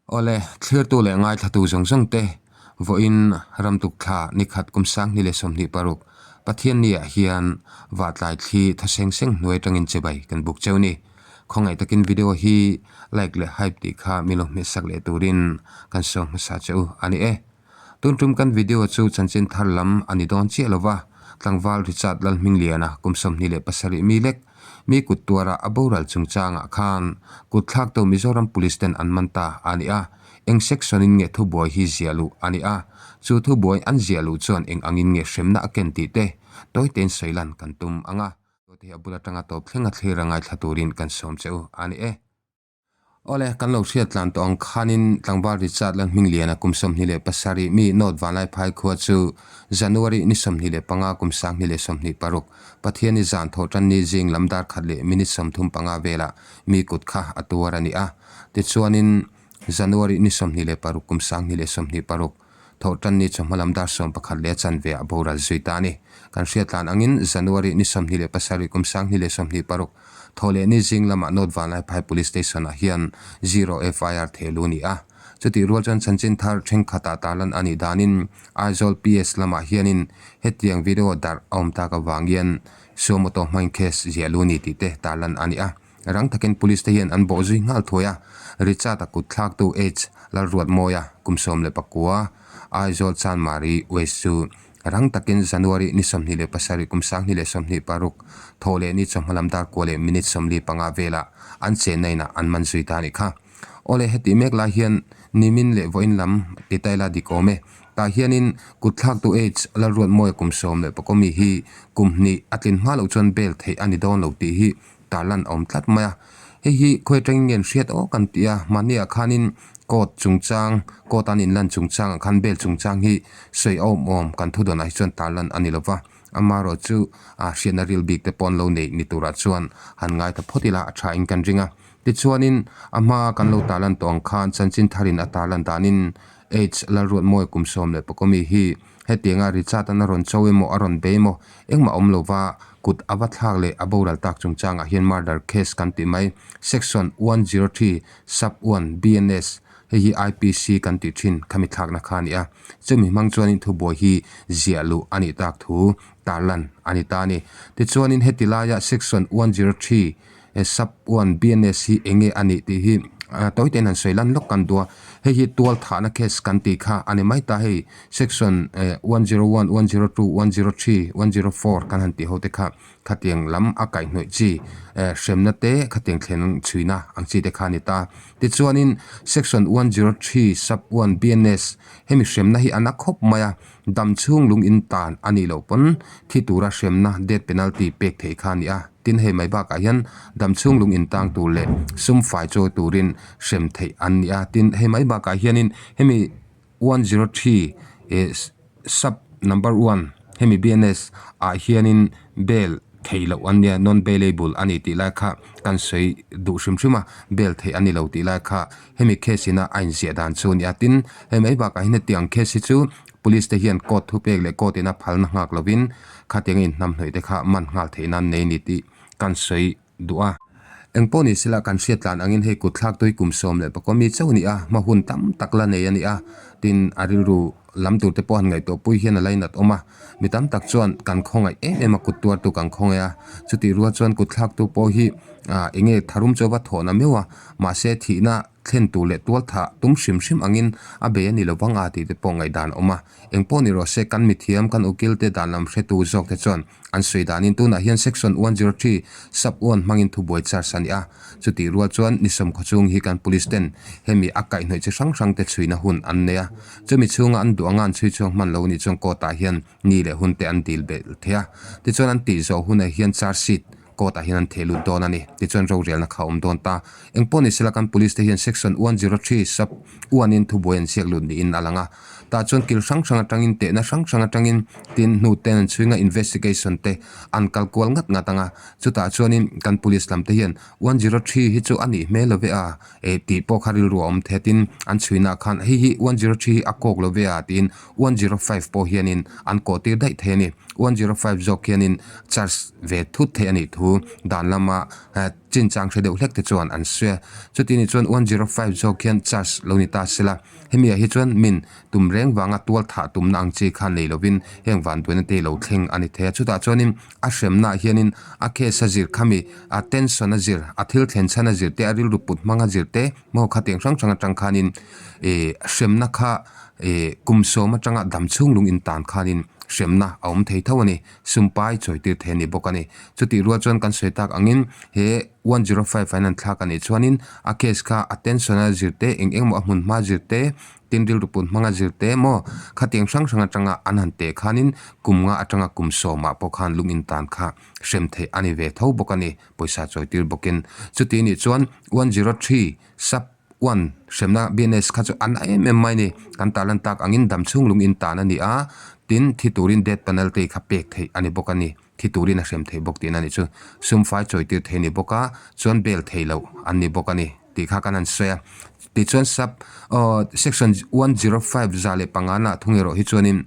Awle, thlirtu leh ngaithlatu zawng zawng te, vawiin ramtuk thla nikhat kum 2026 Pathianni-ah hian Vahtlai thli tha seng seng hnuai atangin chibai kan buk cheu ni. Khawngaih takin video hi like leh hype tih kha min lo hmehsak leh turin kan sawi hmasa che u a ni e. Tun tum kan video chu chanchin thar lam a ni dawn chiah lova, tlangval Richard Lalhmingliana kum 27 mi lek mi kut tuara a boral chungchangah khan kut thlaktu Mizoram Police ten an man ta a ni a, eng section in nge thubuai hi ziah luh a ni a, chu thubuai an ziah luh chuan eng angin nge hremna a ken tih te tawitein sawi lan kan tum ang a, te hi a bul atanga tawp thlenga thlir a ngaithla turin kan sawm che u a ni e. Awle, kan lo hriat tlan tawh ang khanin tlangval Richard Lalhmingliana kum 27 mi North Vanlaiphai khua chu January ni 25 kum 2026 Pathianni zan thawh tan ni zing lam dar khat leh minute 35 velah mi kut kha a tuar a ni a. Tichuanin January ni 26 kum 2026 thawh tan ni chawhma lam dar 11 leh a chanve ah boral zui ta a ni. Kan hriat tlan angin January ni 27 kum 2026 Thaw leh ni zing lamah North Vanlaiphai Police Station ah hian zero FIR theh lu ni a. Chutih rual chuan chanchin thar thenkhatah tarlan a nih danin Aizawl PS lamah hianin hetiang video darh a awm tak avang hian Suamoto hmain case ziah lu ni tih te tarlan a ni a. Rang takin Police te hian an bawh zui nghal thuai a, Richard-a kut thlaktu H Lalruatmawia kum 19 Aizawl Chanmari West chu Rang takin January ni 27 kum 2026 thaw leh ni chawhma lam dar kua leh minute 45 velah an chenna inah an man zui ta a nih kha. Awle heti mek lai hian nimin leh vawiin lam ti ta ila dik awm e. Tah hianin kut thlaktu H Lalruatmawia kum 11 mi hi kum hnih a tlin hma loh chuan bail theih a ni dawn lo tih hi tarlan a awm tlat mai a. Hei hi khawi atangin nge an hriat awk an ti a, mahniah khanin court chungchang, court an inlan chungchangah khan bail chungchang hi sawi a awm awm kan thu dawnah hi chuan tarlan a ni lo va. Amaherawh chu a hriatna ril bik te pawh an lo neih ni turah chuan han ngai ta phawt ila a tha in kan ring a. Tichuanin a hma kan lo tarlan tawh ang khan chanchin tharin a tarlan danin H Lalruatmawia kum 11 mi hi Hetianga Richard-a'n a rawn cho emaw a rawn bei emaw engmah awm lova kut a va thlak leh a boral tak chungchangah hian murder case kan tih mai. Section 103 sub 1 BNS hei hi IPC kan tih thin khami thlakna kha a ni a. Chumi hmang chuanin thubuai hi ziah luh a nih tak thu tarlan a ni ta a ni. Tichuanin heti laia section 103 Sub 1 BNS hi eng nge a nih tih hi tawi tein han sawi lan lawk kan duh a, hei hi tual thahna case kan tih kha a ni mai ta hei section 101, 102, 103, 104 kan han tih ho te kha khatiang lam a kaihhnawih chi hremna te khatiang thlen chhuina ang chi te kha a ni ta. Tichuanin section 103 sub 1 BNS hemi hremna hi a na khawp mai a, dam chhung lung in tan a nih loh pawn thi tura hremna death penalty pek theih kha a ni a. Tin, hei mai bakah hian dam chhung lung intang tur leh sum fai chawi turin hrem theih an ni a. Tin, hei mai bakah hianin hemi 103 eh sub number one hemi BNS ah hianin bail theih loh an nia, non bailable a ni tih lai kha kan sawi duh hrim hrim a, bail theih a ni lo tih lai kha hemi case ina a inziah dan chu a ni a. Tin, hei mai bakah hian hetiang case hi chu police te hian court thupek leh court ina phalna nghak lovin Khatiang inhnamhnawih te kha man nghal theih nan nei ni tih kan sawi duh a. Eng pawh ni sela kan hriat tlan angin hei kut thlak tui kum 11 mi chauh a ni a, hma hun tam tak la nei a ni a, tin a rilru lam tur te pawh han ngaihtuah pui hian a lainat awm a. Mi tam tak chuan kan khawngaih em em a, kut tuartu kan khawngaih a, chutih rual chuan kut thlaktu pawh hi eng nge tharum chu a va thawhna meuh a, mahse thihna thlen tur leh tual thah tum hrim hrim angin a bei a ni lo vang a tih te pawh ngaihdan a awm a. Eng pawh ni rawh se, kan mithiam, kan ukil te dan lam hretu zawk te chuan an sawi danin tunah hian Section 103 sub 1 hmangin thubuai charge a ni a. Chutih rual chuan ni sawmkhaw chung hi kan police ten hemi a kaihhnawih chi hrang hrang te chhuina hun an nei a. Chumi chhunga an duh anga an chhui chhuak hman lo nih chuan court ah hian ni leh hun te an dil belh thei a. Tichuan an tih zawh hunah hian charge sheet court ah hian an theh lut dawn a ni. Tichuan rorelna kha a awm dawn ta. Eng pawh ni sela kan police te hian section 103 sub 1 in thubuai an ziak lut niin a lang a. Tah chuan kil hrang hrang atangin tehna hrang hrang atangin tin hnu ten an chhuinga investigation te an kal kual ngat ngat ang a. Chutah chuanin kan police lam te hian 103 hi chu a nih hmel lo ve a eh tih pawh kha rilru a awm thei a tin an chhuina khan hei hi 103 hi a kawk lo ve a tiin 105 pawh hianin an kawh tir daih thei a ni. 105 zawk hianin charge ve thut theih a nih thu dan lama. Chinchang hre deuh hlek te chuan an sawi a. Chuti nih chuan 105 zawk hian charge lo ni ta sela. Hemi ah hi chuan min tum reng vanga tual thah tumna ang chi kha nei lovin heng vanduaina te lo thleng a ni thei a. Chutah chuanin a hremna ah hianin a case a zir khami a tension a zir, a thil thlen chhan a zir te, a rilru put hmang a zir te maw khatiang hrang hrang atang khanin ih hremna kha ih kum sawm atanga dam chhung lung intan khanin hremna a awm thei tho a ni. Sumpai chawitir thei a ni bawk a ni. Chutih rual chuan kan sawi tak angin he 105 ah hian an thlak a nih chuanin a case kha a tension a zir te eng eng emaw a hmun hma zir te tin rilru put hmanga zir te maw khatiang hrang hrang atanga an han teh khanin kum nga atanga kum sawmah pawh khan lung intan kha hrem theih a ni ve tho bawk a ni pawisa chawitir bawkin. Chutih nih chuan 103 sub Uan hremna BNS kha chu a na em em mai a ni. Kan tarlan tak angin dam chhung lung in tan a ni a, tin thi turin death penalty kha pek theih a ni bawk a ni. Thi turin a hrem theih bawk tihna a nih chu. Sum fai chawi tir thei a ni bawk a, chuan bail thei loh an ni bawk a ni tih kha kan han sawi a. Tichuan sub aw section 105 5 na thung erawh hi chuanin,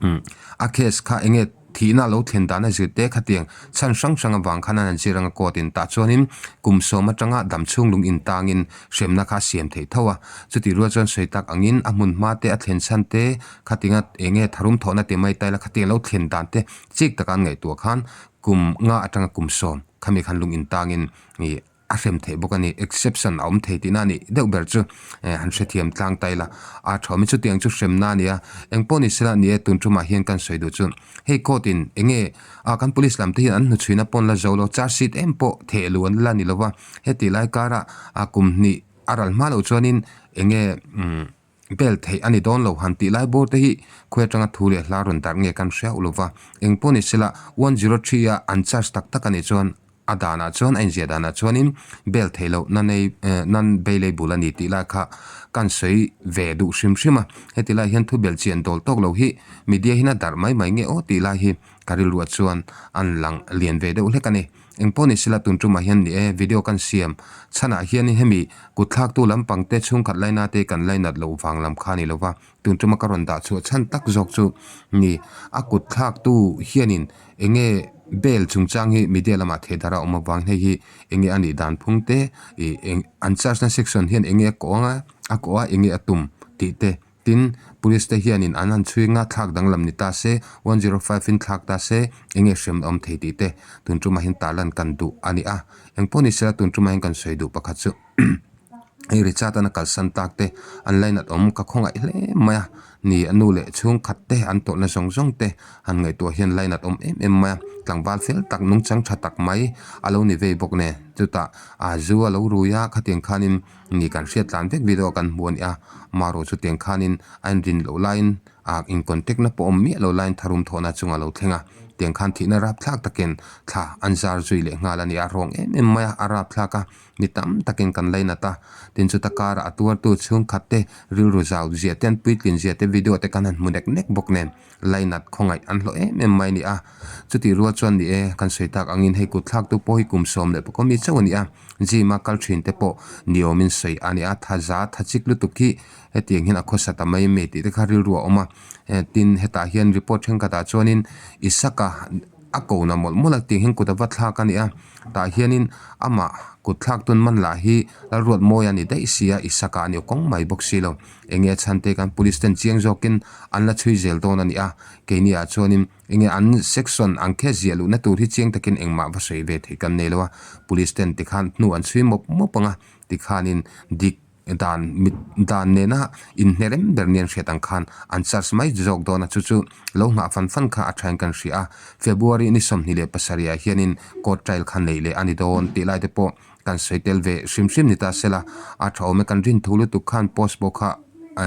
Umm a case kha enge thihna lo thlen dan a zir te khatiang chhan hrang hrang avang khan an han zir anga court in tah chuanin kum sawm atanga dam chhung lung in tangin hremna kha a siam theih tho a, chutih rual chuan sawi tak angin a hmun hma te a thlen chhan te khatinga enge tharum thawhna ti mai taila khatiang lo thlen dan te chik taka an ngaihtuah khan kum nga atanga kum sawm khami khan lung in tangin ih A hrem theih bawk a ni. Exception a awm thei tihna a nih deuh ber chu han hrethiam tlang ta ila. A thawm hi chutiang chu hremna a ni a. Eng pawh ni sela ni e, tun tumah hian kan sawi duh chu hei court in eng nge a kan police lam te hian an hnuchhuina pawn la zo lo, charge sheet em pawh theh luh an la ni lo va. Heti lai kara a kum hnih a ral hma loh chuanin eng nge umm Bel theih a ni dawn lo han tih lai bawr te hi khawi atanga thu leh hla rawn darh nge kan hria ulh va. Eng pawh ni sela 103 a an charge tak tak a nih chuan a danah chuan a inziah danah chuanin bel theih loh na nei nan beilei bul a ni tih lai kha kan sawi ve duh hrim hrim a. Heti lai hian thu bel chian dawl tawk lo hi media hian a darh mai mai nge aw tih lai hi ka rilruah chuan an lang lian ve deuh hlek a ni. Engpawh ni sela tun tumah hian ni e, video kan siam chhanah hianin hemi kutthlaktu lampang te chhungkhat laina te kan lainat loh vang lam kha a ni lova, tun tuma ka rawn dah chhuah chhan tak zawk chu ni. A kutthlaktu hianin enge bail chungchang hi media lamah thehdar a awm avang hei hi enge a nih dan phung te ih eng an charge na section hian enge a kawh anga a kawh a enge a tum tih te Tin, Police te hianin an han chhui nga thlak danglam ni ta se, 105 in thlak ta se, enge hrem a awm thei tih te tun tumah hian tarlan kan duh a ni a. Engpawh ni sela tun tumah hian kan sawi duh pakhat chu hei Richard an a kalsan tak te an lainat awm ka khawngaih hle mai a ni, a nu leh chhungkhat te an tawrhna zawng zawng te han ngaihtuah hian lainat awm em em mai a, tlangval fel tak nungchang tha tak mai a lo ni vei bawk nen chutah a zu a lo rui a khatiang khanin Ni kan hriat tlan vek video kan hmu a ni a, marawh chu tiang khanin a inrin loh laiin ah in contact na pawh awm miah lo laiin tharum thawhna chunga lo thleng a, tiang khan thihna rapthlak takin thla an zar zui leh nghal a ni a, rawng em em mai a, a rapthlak a, mi tam takin kan lainat a, tin chuta karah a tuartu chhungkhat te rilru zau zia te an puitlin zia te video te kan han hmu nek nek bawk nen lainat khawngaih an hlawh em em mai a ni a, chutih rual chuan ni e kan sawi tak angin hei kutthlaktu pawh hi kum 11 mi chauh a ni a. Gym a kal thin te pawh ni awmin sawi a ni a, tha za tha chik lutuk hi hetiang hian a khawsa ta mai mai tih te kha rilru a awm a, tin hetah hian report thenkhatah chuanin Isaka a ko na mawlh mawlh a tiang hian kut a va thlak a ni a, tah hianin amah kut thlak tun man lah hi Lalruatmawi a ni daih si a, Isaka a ni kawng mai bawk si lo, enge a chhan te kan police ten chiang zawkin an la chhui zel dawn a ni a, keini ah chuanin. Enge an section ang khe ziah luhna tur hi chiang takin engmah va sawi ve theih kan nei lo a, police ten tikhan hnu an chhui mawp mawp ang a, tikhanin dik dan mit dan nena inhne rem ber nia an hriat ang khan an charge mai zawk dawn a, chu chu lo nghah fan fan kha a thain kan hria a, February ni 27 ah hianin court trial kha neih leh a ni dawn tih lai te pawh kan sawi tel ve hrim hrim ni ta sela, a tha awm e kan rin thu lutuk khan post pawh kha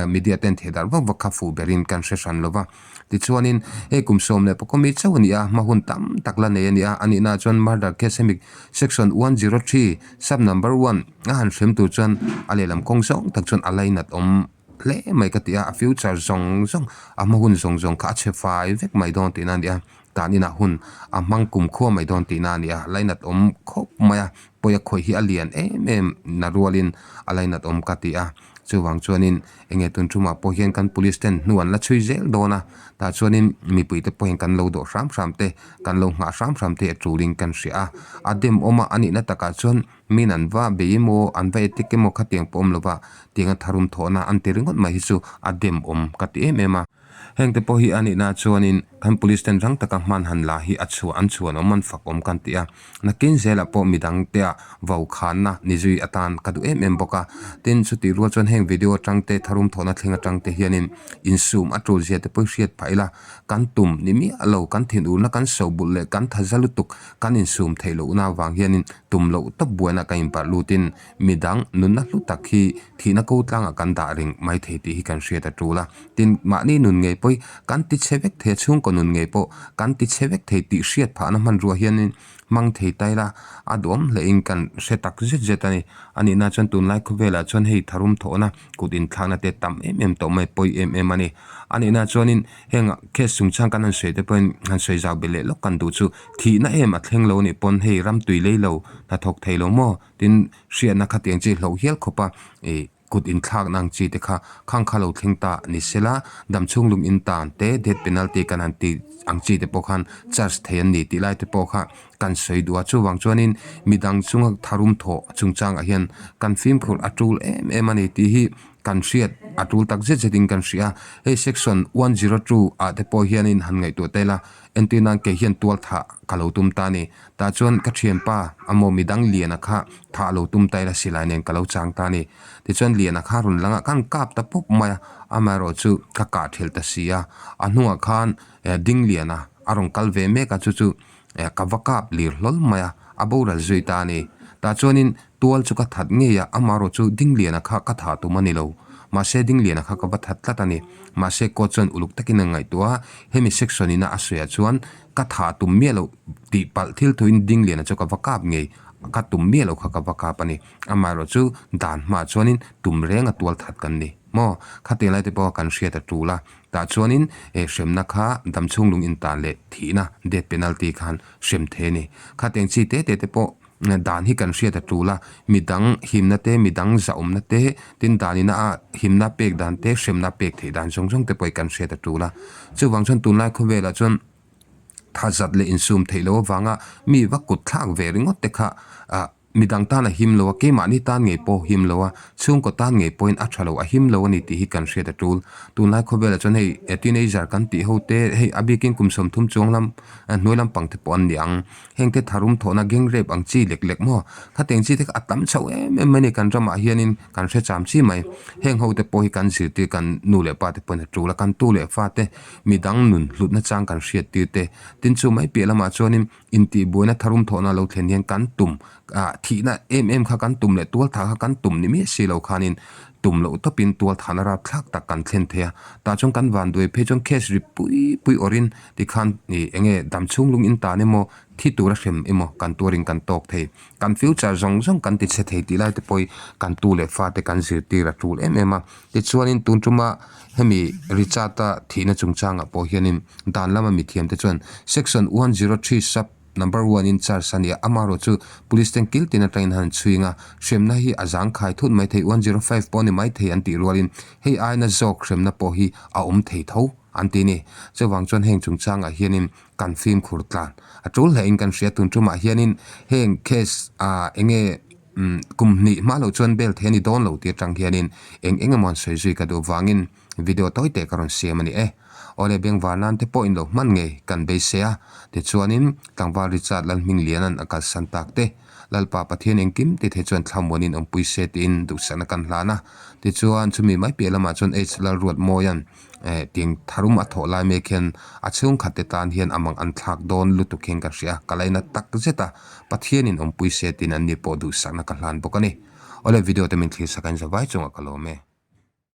media ten theh darh vak vak kha fuh berin kan hre hran lo va. Tichuanin hei kum 11 mi chauh a ni a, hma hun tam tak la nei a ni a, a nihnaah chuan murder case hemi section 103 sub number one a han hrem tur chuan a lehlam kawng zawng tak chuan a lainat awm hle mai ka ti a, a future zawng zawng a hma hun zawng zawng kha a chhe fai vek mai dawn tihna a ni a, tan inah hun a hmang kum khua mai dawn tihna a ni a, lainat awm khawp mai a, pawi a khawih hi a lian em em na rualin a lainat awm ka ti a. Chuvang chuanin enge tun tumah pawh hian kan police ten hnu an la chhui zel dawn a, tah chuanin mipuite pawhin kan lo dawh hram hram te, kan lo nghah hram hram te a tulin kan hria a. A dem awm a, a nihna takah chuan min an va bei emaw, an va etik emaw khatiang pawh awm lova tianga tharum thawhna an ti ringawt mai hi chu a dem awm ka ti em em a. Hengte pawh hi a nihna chuanin kan police ten rang taka hman han la hi a chhuah an chhuan awm an fak awm kan ti a. Nakin zelah pawh midang tea vau khanna ni zui atan ka duh em em bawk a. Tin, chutih rual chuan heng video atang te tharum thawhna thleng atang te hianin insum a tul zia te pawh hi hriat phah ila, kan tum ni miah lo, kan thinurna kan so bulh leh kan tha za lutuk kan insum theih lohna avang hianin tum loh tawp buaina kan inbarh lutin midang nunna hlu tak hi thihna ko tlangah kan dah reng mai thei tih hi kan hriat a tul a. Tin, mahni nun ngei pawh hi kan ti chhe vek thei a, chhungkaw nun ngei pawh kan ti chhe vek thei tih hriat phahna hmanrua hianin hmang thei ta ila a duhawm hlein kan hre tak zet zet a ni. A nihna chuan tunlai khawvelah chuan hei tharum thawhna kut inthlakna te tam em em tawh mai pawi em em a ni. A nihna chuanin heng case chungchang kan han sawi te pawhin han sawi zau belh leh lawk kan duh chu thihna em a thleng lo a nih pawn hei ram tui lei lo hnathawk thei lo maw tin hriatna khatiang chi hloh hial khawp a ih kut inthlakna ang chi te kha khang kha lo thleng ta ni sela damchhung lung in tan te death penalty kan han tih ang chi te pawh khan charge thei an ni tih lai te pawh kha kan sawi duh a chuvang chuanin midang chunga tharum thawh chungchangah hian kan fimkhur a tul em em a ni tih hi kan hriat a tul tak zet zetin kan hria a hei section 102 ah te pawh hianin han ngaihtuah ta ila entir nan kei hian tual thah ka lo tum ta a ni tah chuan ka thianpa amaw midang liana kha thah lo tum ta ila silai nen ka lo chang ta a ni tichuan liana kha rawn lang a ka han kap ta pawp mai a amaherawh chu ka kah thelh ta si a a hnungah khan ding liana a rawn kal ve mek a chu chu ka va kap lir hlawl mai a a boral zui ta a ni tah chuanin Tual chu ka that ngei a, amarawh chu Dingliana kha ka thah tum a ni lo. Mahse Dingliana kha ka va that tlat a ni. Mahse court chuan uluk takin a ngaihtuah a, hemi section ina a sawiah chuan ka thah tum miah loh tih palh thil thuin Dingliana chu ka va kap ngei, ka tum miah loh kha ka va kap a ni. Amaherawh chu dan hmaah chuanin tum reng a tual that kan ni maw? Khatiang lai te pawh kan hriat a tul a, tah chuanin hremna kha damchhung lung intan leh thihna, death penalty, khan hrem thei a ni. Khatiang chi te te te pawh Dan hi kan hriat a tul a, midang himna te, midang zahawmna te, tin danina a himna pek dan te, hremna pek theih dan zawng zawng te pawh hi kan hriat a tul a. Chuvang chuan tunlai khawvelah chuan thazat leh insum theih loh avanga mi va kut thlak ve ringawt te kha ah midang tan a him lo a, keimahni tan ngei pawh him lo a, chhungkaw tan ngei pawhin a tha lo, a him lo a ni tih hi kan hriat a tul. Tunlai khawvelah chuan hei teenager kan tih ho te, hei a bikin kum 30 chuang lam hnuai lampang te pawh an ni ang. Heng te tharum thawhna gang rape ang chi lek lek maw? Khateng chi te kha a tam chho em em mai a ni kan ramah hianin kan hre cham chi mai. Heng ho te pawh hi kan zirtir kan nu leh pa te pawhin a tul a, kan tu leh fa te midang nun hlutna chang kan hriat tir te. Tin chu mai piah lamah chuanin intihbuaina tharum thawhna lo thlen hian kan tum ah thihna em em kha kan tum leh tual thah kha kan tum ni miah si lo khanin tum loh tawpin tual thahna rapthlak tak kan thlen thei a. Tah chuan kan vanduai phei chuan case ri pui pui awrhin Tikhan ih enge dam chhung lung in tan emaw, thi tura hrem emaw kan tuarin kan tawk thei. Kan future zawng zawng kan ti chhe thei tih lai te pawh hi kan tu leh fate kan zirtir a tul em em a. Tichuanin tun tuma hemi Richard-a thihna chungchangah pawh hianin dan lama mithiam te chuan Section 103 sub number one in charge a ni a, amaherawh chu police ten kil tin atangin han chhuing a, hremna hi a zangkhai thut mai thei, 105 pawh a ni mai thei an tih rualin hei aina zawk hremna pawh hi a awm thei tho. An ti ni. Chuvang chuan heng chungchangah hianin kan fimkhur tlan a tul hle in kan hria tun tumah hianin heng case ah enge umm kum hnih hma loh chuan bail thei a ni dawn lo tih atang hianin eng eng emaw an sawi zui ka duh vangin video tawi teh ka rawn siam a ni e. Awle bengvar nan te pawh in lo hman ngei kan beisei a tichuanin tlangval Richard Lalhmingliana'n a kalsan tak te Lalpa Pathian engkim ti thei chuan thlamuanin awmpui se tiin duhsakna kan hlan a tichuan chumi mai piah lamah chuan H Lalruatmawia'n Eh tiang tharum a thawh lai mek hian a chhungkhat te tan hian a mang an thlak dawn lutuk hian ka hria, ka laina tak zet a, Pathianin awmpui se tiin an ni pawh duhsakna ka hlan bawk a ni. Awle video te min thlir sak a in zavai chungah ka lawm e.